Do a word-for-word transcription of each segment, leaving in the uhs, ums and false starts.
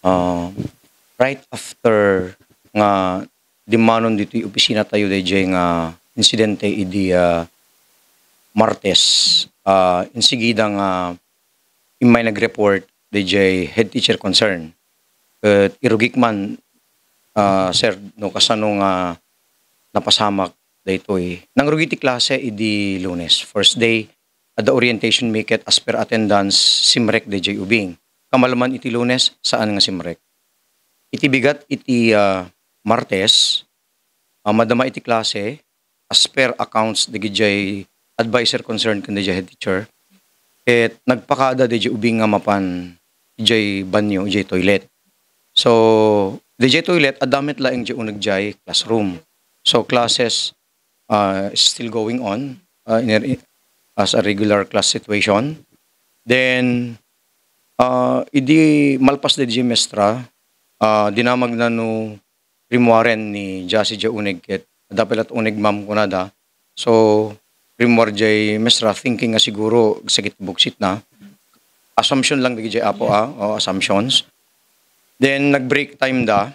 Ah, right after nga dimmanon ditoy opisina tayo dayjay nga insidente idi, ah, Martes, ah, insigida nga immay nag-report dayjay head teacher concern. Ket irugik man, ah, sir, no kasano nga napasamak daytoy. Nangrugi ti klase idi Lunes, first day, adda orientation mi ket as per attendance, simrek dayjay ubing. Kamalman iti Lunes, saan nga simrek. Iti bigat iti, ah, Martes, ah, madama iti klase, as per accounts dagijay adviser concerned ken dayjay head teacher, ket nagpakada dayjay ubing nga mapan idiay banyo, idiay toilet. So, dayjay toilet, adda met laeng diay uneg diay classroom. So, classes, uh, is still going on, uh, in a, as a regular class situation. Then, uh, idi malpas dayjay mestra, uh, dinamagna no rimmuaren ni Jassy diay uneg ket adda pay latta uneg, ma'am, kunada. So, rimmuar diay mestra, thinking nga siguro agsakit ti buksitna. Assumption lang dagidiay, apo, ah. O, assumptions. Then, nag-break time da.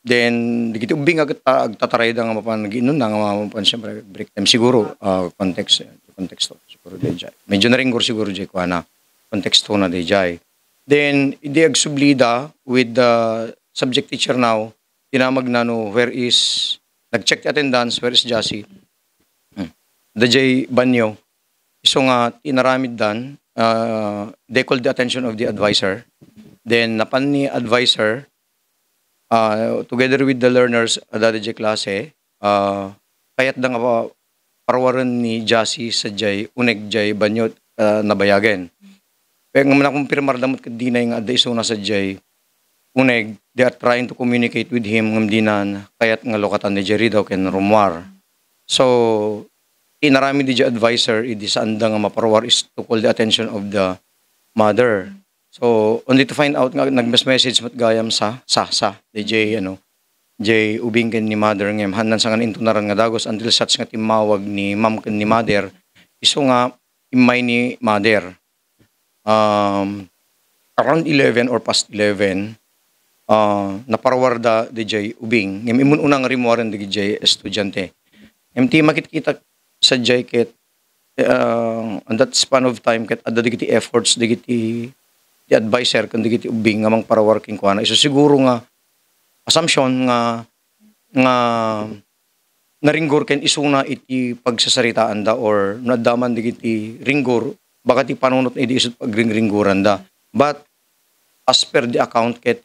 Then, dagiti ubbing nga agta-, agtatarayda nga mapan, nagiinonna nga mapan, siyempre, break time. Siguro, ah, context, context to, siguro, dayjay. Medyo naringgor siguro diay kuana. Konteksto na dayjay. Then, idi agsublida with the subject teacher now, dinamagna no where is, nag-check ti attendance, where is Jassy? Hmm. Dayjay banyo. Isu nga ti inaramiddan, ah, they called the attention of the advisor. Then, napan ni advisor, ah, together with the learners, adda dayjay klase, ah, kayatda nga pa-, parwaren ni Jassy sadiay uneg diay banyo, ah, nabayagen. Kaya nga nakumpirmarda met ket dinay nga adda isuna sadiay uneg, they are trying to communicate with him ngem dina kayat nga lukatan dayjay ridaw ken rummuar. So, inaramid dayjay advisor idi saanda nga maparwar is to call the attention of the mother. So, only to find out nga nag-message met gayam sa, sa, sa, dayjay, ano, diay ubing ken ni mother ngem, han saan nga naintunaran nga dagus until such nga timmawag ni ma'am ken ni mother, isu nga immay ni mother. Um, around eleven or past eleven, ah, naparwarda dayjay ubing. Ngem immun-una nga rimmuaren dagijay estudiante. Ngem ti makitkitak sadiay ket, ah, on that span of time ket adda dagiti efforts dagiti ti adviser ken dagiti ubbing nga mangparwar kenkuana. Isu siguro nga assumption nga, nga naringgor ken isuna iti pagsasaritaanda or no adda man dagiti ringgor, baka ti panunot idi isu ti pagringringgoranda. But as per the account ket,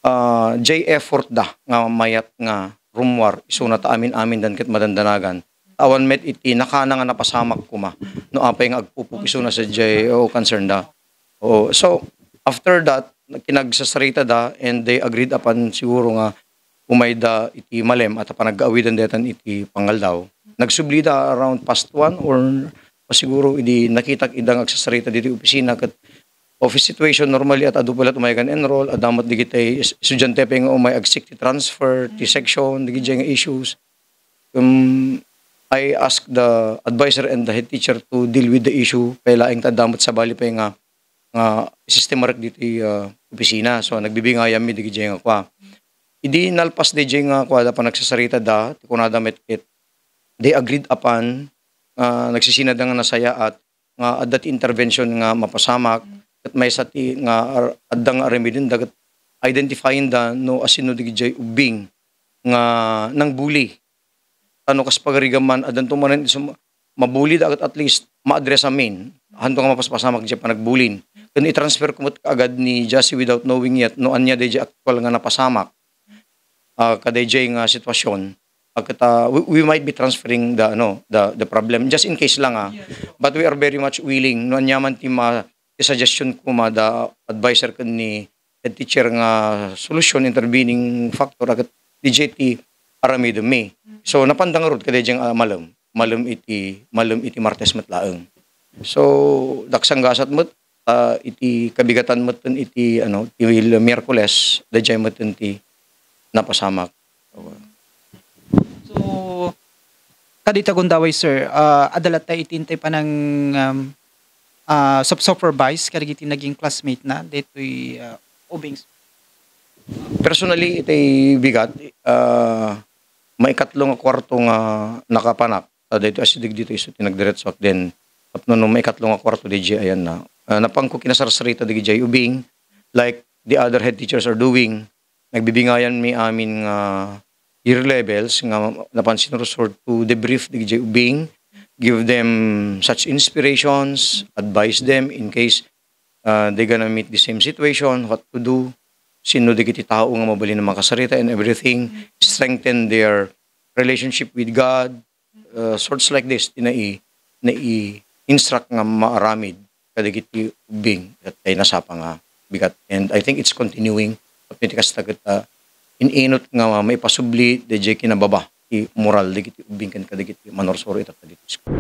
ah, diay effort da nga mayat nga rummuar isuna ta amin-amindan ket madandanagan. Awan met iti nakana nga napasamak koma no apay nga agpupok isuna sadiay, o, concern da. Oo. So, after that, kinagsasarita da and they agreed upon siguro nga umayda iti malem a ta panaggaawiden daytan iti pangaldaw. Nagsubli da around past one or siguro idi nakitak ida nga agsasarita ditoy opisina ket office situation normally at adu pay latta umay kan enroll, adda met dagiti es-, estudiante pay nga umay agsik ti transfer, ti section, dagiti nga issues. Um, I asked the advisor and the head teacher to deal with the issue, kay laeng ta adda met sabali pay nga, nga sistemarek ditoy, ah, opisina. So, nagbibingayammi dagiti nga kua. Idi nalpas dayjay nga kua da panagsasarita da, ti kunada met ket they agreed upon, ah, nagsisinada nga nasayaat nga adda ti intervention nga mapasamak, ket maysa ti nga ar-, adda nga aramidenda ket identifying da no asino dagijay ubbing nga nangbuli. Tano kas pagarigan man, addanto manen isu ma-, mabuli da ket at least ma-address amin. Hanto nga mapaspasamak diay panagbulin. Ken i-transfer ko met kaagad ni Jassy without knowing yet no ania dayjay actual nga napasamak, ah, kadayjay nga sitwasyon. Ah, ket, ah, we, we might be transferring the, ano, the, the problem just in case lang, ah. But we are very much willing no ania man ti ma-, ti suggestion ko ma da advisor ken ni head teacher nga solution, intervening factor, a ket dayjay ti aramidemmi. So, napanda ngarud kadayjay nga malem, malem iti, malem iti Martes met laeng. So, daksanggasat met, ah, iti kabigatan metten iti, ano, ti Miyerkules, dayjay metten ti napasamak. So, kadita gundaway, sir, ah, adda latta iti intay panang, um, ah, sup-, supervise kadagiti naging classmate na ditoy, ah, ubing? Personally, itay bigat, ah, maikatlo nga kwarto nga nakapanak. Ah, daytoy asideg ditoy isu ti nagdiretso ak, then tapno no maikatlo nga kwarto, D J, ayan na. Ah, napangko kinasarsarita dagiti ubing, like the other head teachers are doing. Nagbibingayan mi amin nga year levels nga napan sinursuroto debrief dagiti ubing, give them such inspirations, advise them in case, uh, they're gonna meet the same situation, what to do, sino dagiti tao nga mabalin a makasarita and everything, strengthen their relationship with God, uh, sorts like this, ti nai-, nai-instruct nga maaramid kadagiti ubbing ket ay nasapa nga bigat. And I think it's continuing. Tapno ti kasta ket, uh, in-inut nga maipasubli, daydiay kinababa ti moral dagiti ubbing ken kadagiti manursuro ita kadagiti school.